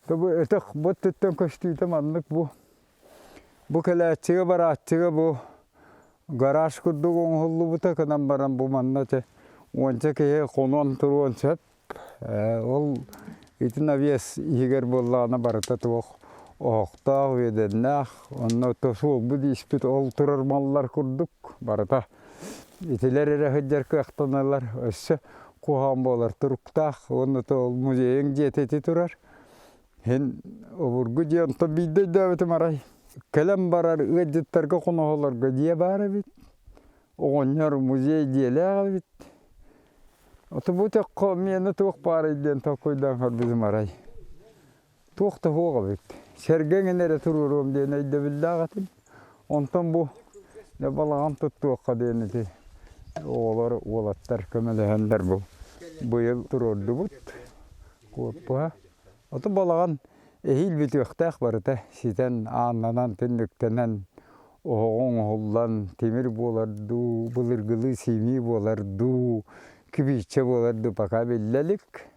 Бу өтөх бу өттүттэн көстүүтэ маннык бу. Бу кэлээччигэ барааччыга бу гараж курдук оҥоһуллубута гынан баран бу манна ити уонча киһи хонон туруон сөп. Ол ити навес иһигэр буоллаҕына барыта туох оһохтоох, үөдэннээх, онно суолбут ииспит ол турар маллар курдук барыта итилэр эрэ сылдьар кыахтаналлар өссө куһаҕан буолар туруктаах уонна ол музейыҥ дьиэтэ ити турар. Һин обургу дьиэ онтон биирдэ өйдөөбүтүм арай кэлэн барар ыалдьыттарга хоноһолорго дьиэ баар эбит. Оҕонньор музей дьиэлээх эбит. Ото бу өтөххө миэнэ туох баарый диэн толкуйдаан көрбүтүм арай. Туох да суох эбит. Сэргэ эҥин эрэ туруоруом диэн өйдөбүллээх этим. Онтон бу балаҕан туттуохха диэн ити оҕолор, уолаттар көмөлөһөннөр бу быйыл туруордубут куорпуһа. Ото балаҕан эһиил бүтүөхтээх барыта ситэн, ааннанан, түннүктэнэн, оһоҕо оҥоһуллан, тимир буолар дуу, былыргылыы симии буолар дуу, кибииччэ буолар дуу пока биллэ илик.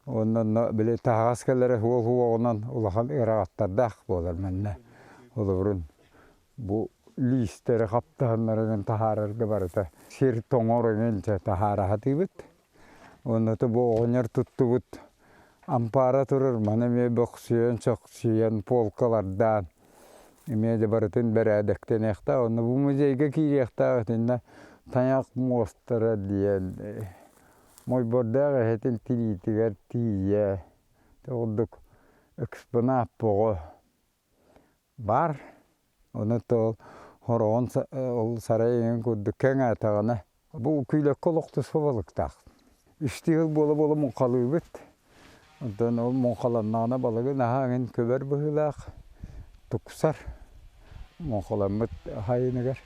Уонна онно били таһаҕас кэлэрэ суол суоҕунан улахан ыараҕаттардаах буолар манна. Холобурун бу лиистэри хаптаһыннарынан таһаарарга барыта сир тоҥор эҥин таһаара сатыыбыт. Уонна бу оҕонньор туттубут ампаара турар маны эмиэ бөхсүйэн, сөхсүйэн, полкалардаан эмиэ да барытын бэрээдэктэниэхтээх. Онно бу музейга киириэхтээх итиннэ тайах муостара диэн Мойбордоох эһэтин тириитигэр тиийэ курдук экспонат боҕо баар. Ону ол хороҕон ол сарай эҥин курдук кэҥээтэҕинэ бу күүлэккэ олох туспа балыктаах. Үстүү сыл буола-буола муҥхалыыбыт. Онтон ол муҥхаланнаҕына балыгы наһаа эҥин көбөр быһыылаах, тупсар. Муҥхаламмыт хайыныгар.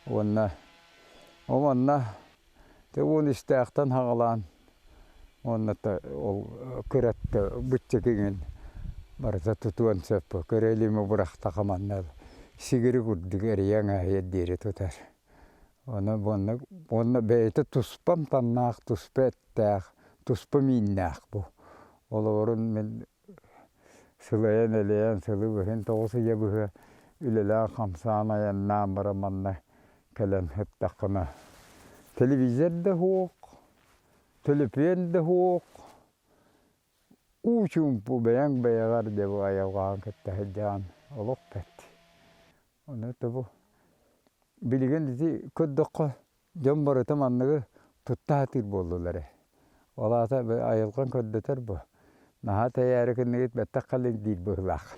Уонна ол манна Дьэ уон үстээхтэн саҕалаан уонна ол кыратта быччык иҥин барыта тутуон сөп. Кыра илими бырахтаха манна сигири курдук эрийэн аһыйар диэри тутар. Ону уонна уонна бэйэтэ туспа амтаннаах, туспа эттээх, туспа мииннээх бу. Олорун мин сылайан-элэйэн сылы быһын 9 ыйа быһа үлэлээн-хамсаан айаннаан баран манна кэлэн сыттаххына телевизор да суох, төлөпүөн да суох, уу чуумпу бэйэҥ бэйэҕэр дьэ бу айылҕаҕын кытта сылдьаҕын олох бэрт. Ону тобу билигин ити көрдөххө Дьон барыта манныгы тутта сатыыр буоллулар ээ. Ол аата айылҕан көрдөтөр бу. Наһаа тэйээри гынныгыт бэттэх халыҥ диир быһыылаах.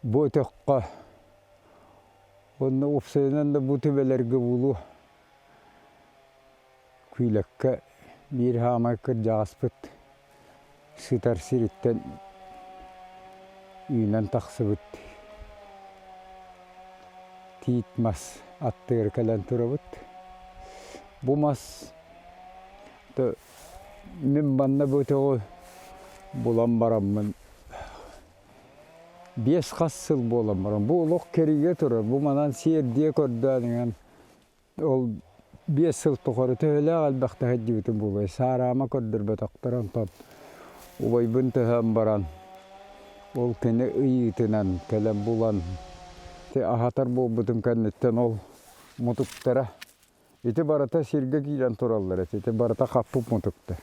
Бу өтөххө уонна уопсайынан да бу түбэлэргэ буолуо Күүлэккэ биир хаамай кырдьаҕаспыт сытар сириттэн үүнэн тахсыбыт тиит мас аттыгар кэлэн турабыт. Бу мас Мин манна бу өтөҕү булан бараммын биэс хас сыл буолан баран бу олох кэригэ турар бу манан сиэрдийэ көрдөөн иҥэн ол 5 сыл тухары төһөлөөх элбэхтэ сылдьыбытым буолуой саараама көрдөрбөтөхтөр онтон убайбын төһөөн баран ол кини ыйыытынан кэлэн булан аһатар буолбутум кэнниттэн ол мутуктара Ити барыта сиргэ киирэн тураллар этэ, ити барыта хаппыт мутуктар.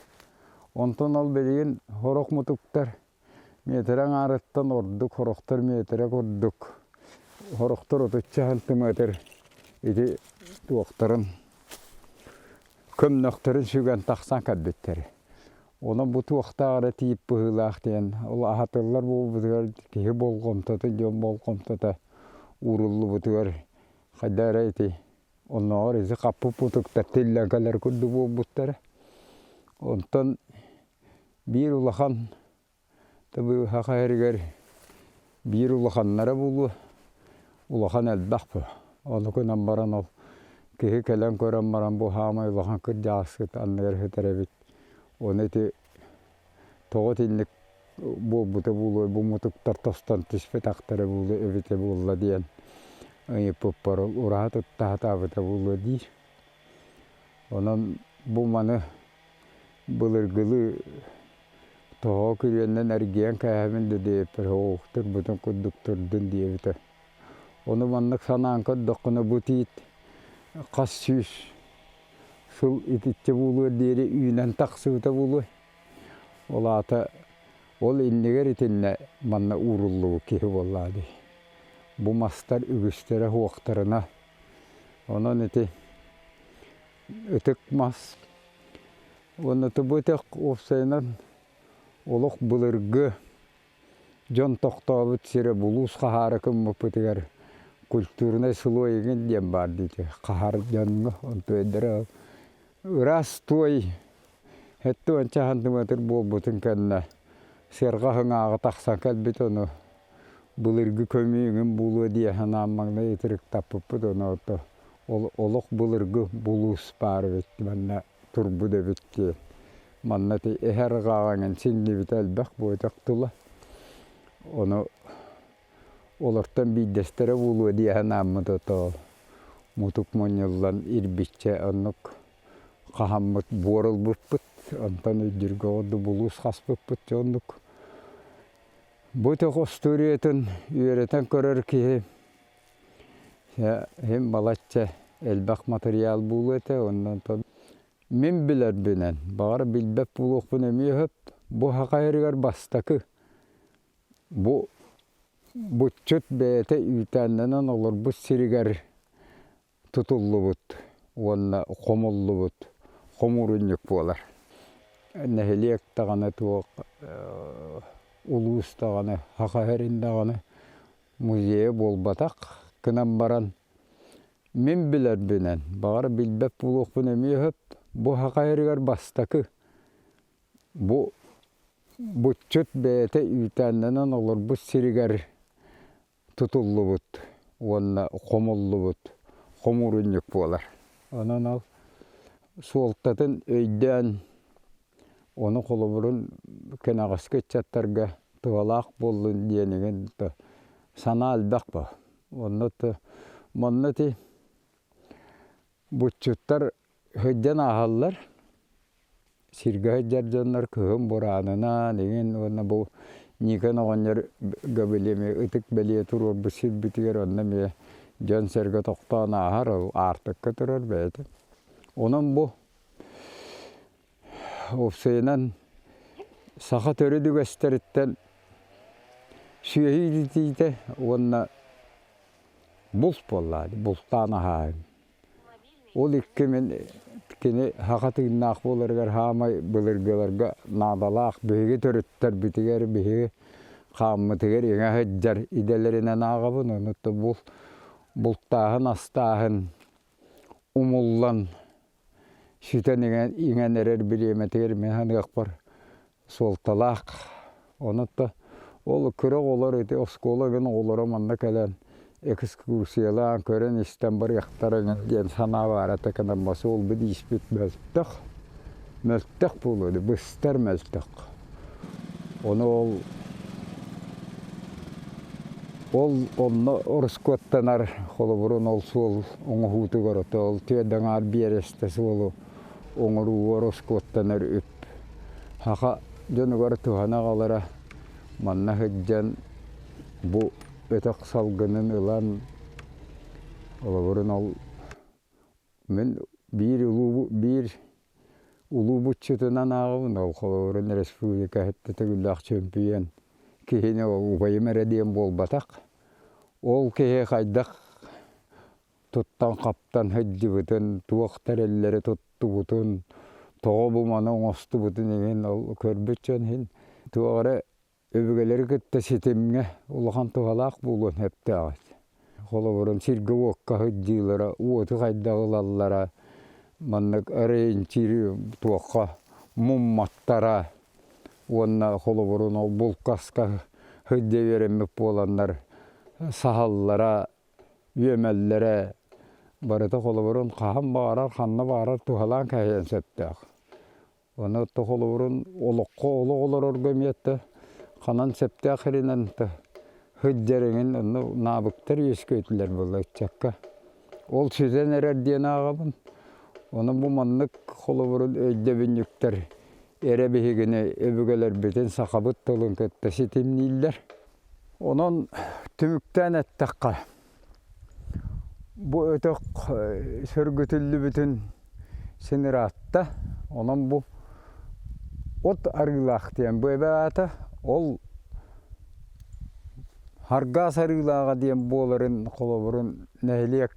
Онтон ол билигин сорох мутуктар миэтэрэ аҥаарыттан ордук, сорохтор миэтэрэ курдук, сорохтор отучча сантиметр ити туохтарын көмнөхтөрүн сүгэн тахсан кэлбиттэр. Онон бу туохтаах эрэ тиип быһыылаах диэн ол аһатыллар буолбутугар киһи болҕомтото, дьон болҕомтото ууруллубутугар хайда эрэ ити Оннооҕор ити хаппыт мутуктар тиллэн кэлэр курдук буолбуттара. Онтон биир улахан табыһах иһэригэр биир улаханнара буолуо, улахан элбэх буо. Ону гынан баран ол киһи кэлэн көрөн баран бу хаамай улахан кырдьаҕаскыт анныгар сытар эбит. Ону ити тоҕо итинник буолбута буолуой, бу мутуктар тостон түспэтэхтэрэ буолуо эбитэ буолла диэн ыйыппыппар ол ураһа тутта сатаабыта буолуо диир. Онон бу маны былыргылыы тоҕо күрүөннэн эргийэн кээһэбин да диэбиппэр һоҕуох турбутун курдук турдун диэбитэ. Ону маннык санаан көрдөххүнэ бу тиит хас сүүс сыл итиччэ буолуор диэри үүнэн тахсыбыта буолуой. Ол аата ол иннигэр итиннэ манна ууруллубут киһи буоллаа дии. Бу мастар үгүстэрэ суохтарына. Онон ити ытык мас уонна бу өтөх уопсайынан олох былыргы дьон тохтообут сирэ булуус хаһаара гыммыппытыгар культурнай слой игин диэн баар диэки хаһар дьоҥҥо онтуойдара ыраас туой 70 сантиметр буолбутун кэннэ сыарҕа ыһыҥааҕа тахсан кэлбит ону былыргы көмүү иҥин буолуо дии санаан маҥнай ытырыктаппыппыт ону ото олох былыргы булуус баар эбит манна турбут эбит диэн манна ити эһэ арҕааҕа иҥин сиҥнибитэ элбэх буотах тула ону олортон биирдэстэрэ буолуо дии санааммыт ото мутук мунньуллан ирбиччэ оннук хаһаммыт буор ылбыппыт онтон өйдүүргэ ордук булуус хаспыппыт дьэ оннук бу өтөх остуоруйатын үөрэтэн көрөр киһи иһин балачча элбэх матырыйаал буолуо этэ онон мин билэрбинэн баҕар билбэт буолуохпун эмиэ сөп бу саха сиригэр бастакы бу буччут бэйэтэ үүтээннэнэн олорбут сиригэр тутуллубут уонна хомуллубут хомуурунньук буолар. Нэһилиэк даҕаны туох улуус даҕаны Саха сирин даҕаны музейа буолбатах гынан баран мин билэрбинэн, баҕар билбэт буолуохпун эмиэ сөп, бу Саха сиригэр бастакы бу буччут бэйэтэ үүтээннэнэн олорбут сиригэр тутуллубут уонна хомуллубут хомуурунньук буолар. Онон ол суолтатын өйдөөн, ону холобурун кэнэҕэски ыччаттарга туһалаах буоллун диэнигин санаа элбэх бо. Онно манна ити буччуттар Сылдьан ааһаллар, сиргэ сылдьар дьоннор кыһын бураанынан иҥин уонна бу Никон оҕонньор били эмиэ ытык бэлиэ туруорбут сирбитигэр онно эмиэ дьон-сэргэ тохтоон ааһар, ол аартыкка турар бэйэтэ. Онон бу уопсайынан саха төрүт үгэстэриттэн сүөһү иитиитэ уонна булт буоллаа дии, бултаан аһааһын. Ол икки мин кини саха тыыннаах буоларыгар саамай былыргыларга наадалаах биһиги төрүттэрбитигэр биһиги хааммытыгар иҥэ сылдьар идэлэринэн ааҕабын. Ону бу бултааһын, астааһын умуллан сүтэн иҥэн эрэр бириэмэтигэр мин саныахпар суолталаах. Ону да ол кыра оҕолор ити оскуола гын оҕолоро манна кэлэн экскурсиялаан көрөн-истэн барыахтара диэн санаа баара гынан суолбут ииспит мөлтөх, мөлтөх буолуо дии, быстар мөлтөх. Ону ол ол онно ороскуоттанар холобурун ол суол оҥоһуутугар ото ол түөрт аҥаар биэрэстэ суолу оҥорууга ороскуоттанар үп Саха дьонугар туһана аҕалара манна сылдьан бу өтөх салгынын ылан холобурун ол мин биир улуу биир улуу буччутунан ааҕабын ол холобурун республика сэттэ төгүллээх чөмпүйүөн киһини ол убайым эрэ диэн буолбатах ол киһи хайдах туттан-хаптан сылдьыбытын, туох тэриллэри туттубутун, тоҕо бу маны оҥостубутун иһин ол көрбүт дьон иһин туох эрэ өбүгэлэри кытта ситимҥэ улахан туһалаах буолуон сөптөөх этэ. Холобурун сиргэ-уокка сылдьыылара, уоту хайдах ылаллара, маннык ориентири туохха мумматтара уонна холобурун ол булкаска сылдьа үөрэммит буоланнар саһаллара үөмэллэрэ барыта холобурун хаһан баҕарар, ханна баҕарар туһалаан кэһэйэн сөптөөх. Ону холобурун олоххо олох олорорго эмиэ да Ханан сөптөөх сиринэн сылдьар эҥин онно наабыктар үөскүөтүлэр буолла ыччакка. Ол сүтэн эрэр диэн ааҕабын. Ону бу маннык холобурун өйдөбүнньүктэр эрэ биһигини өбүгэлэрбитин сахабыт тылын кытта ситимнииллэр. Онон түмүктээн эттэххэ, бу өтөх сөргүтүллүбүтүн син ыраатта. Онон бу от арыылаах диэн бу эбэ аата ол Харгаас арыылааҕа диэн буоларын холобурун нэһилиэк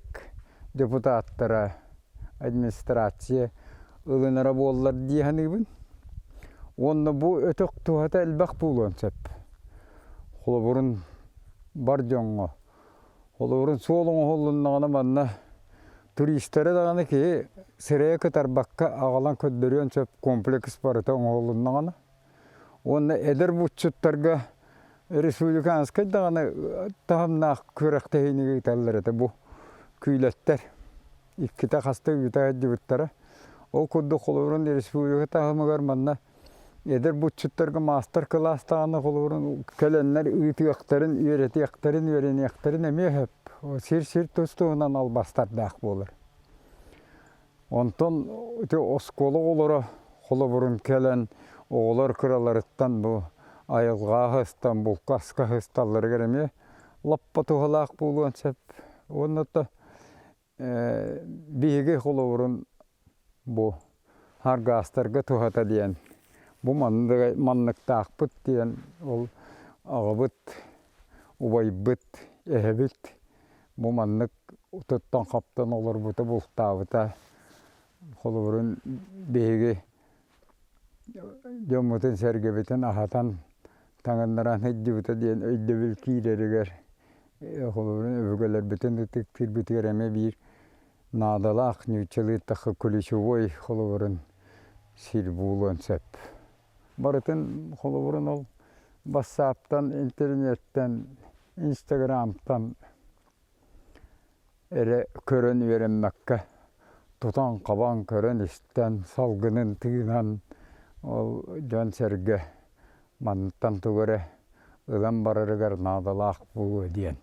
депутаттара, администрация ылынара буоллар дии саныыбын. Уонна бу өтөх туһата элбэх буолуон сөп. Холобурун бар дьоҥҥо. Холобурун суол оҥоһуллуннаҕына манна туристары даҕаны киһи сирэйэ кытарбакка аҕалан көрдөрүөн сөп комплекс барыта оҥоһулуннаҕына. Уонна эдэр булчуттарга республиканскай даҕаны таһымнаах күрэхтэһиини ыыталлар этэ бу күүлэттэр. Иккитэ хаста ыыта сылдьыбыттара. Ол курдук холобурун республика таһымыгар манна эдэр булчуттарга маастар-кылаас даҕаны холобурун кэлэннэр ыытыахтарын, үөрэтиэхтэрин, үөрэниэхтэрин эмиэ сөп. Сир-сир тус-туһунан албастардаах буолар. Онтон ити оскуола оҕолоро холобурун кэлэн оҕолор кыраларыттан бу айылҕа аһыстан, булка аска аһысталларыгар эмиэ лаппа туһалаах буолуон сөп. Уонна то биһиги холобурун бу харгаастарга туһата диэн бу манныктаахпыт диэн ол аҕабыт, убайбыт, эһэбит Бу маннык туттан-хаптан олорбута, бултаабыта. Холобурун биһиги дьоммутун-сэргэбитин аһатан, таҥыннаран сылдьыбыта диэн өйдөбүл киирэригэр, холобурун өбүгэлэрбитин ытыктыырбытыгар эмиэ биир наадалаах нууччалыы эттэххэ ключевой холобурун сир буолуон сөп. Барытын холобурун ол бассааптан, интернеттэн, инстаграмтан эрэ көрөн үөрэммэккэ, тутан-хабан көрөн-истэн, салгынын тыынан ол дьон-сэргэ мантан тугу эрэ ылан барарыгар наадалаах буолуо диэн.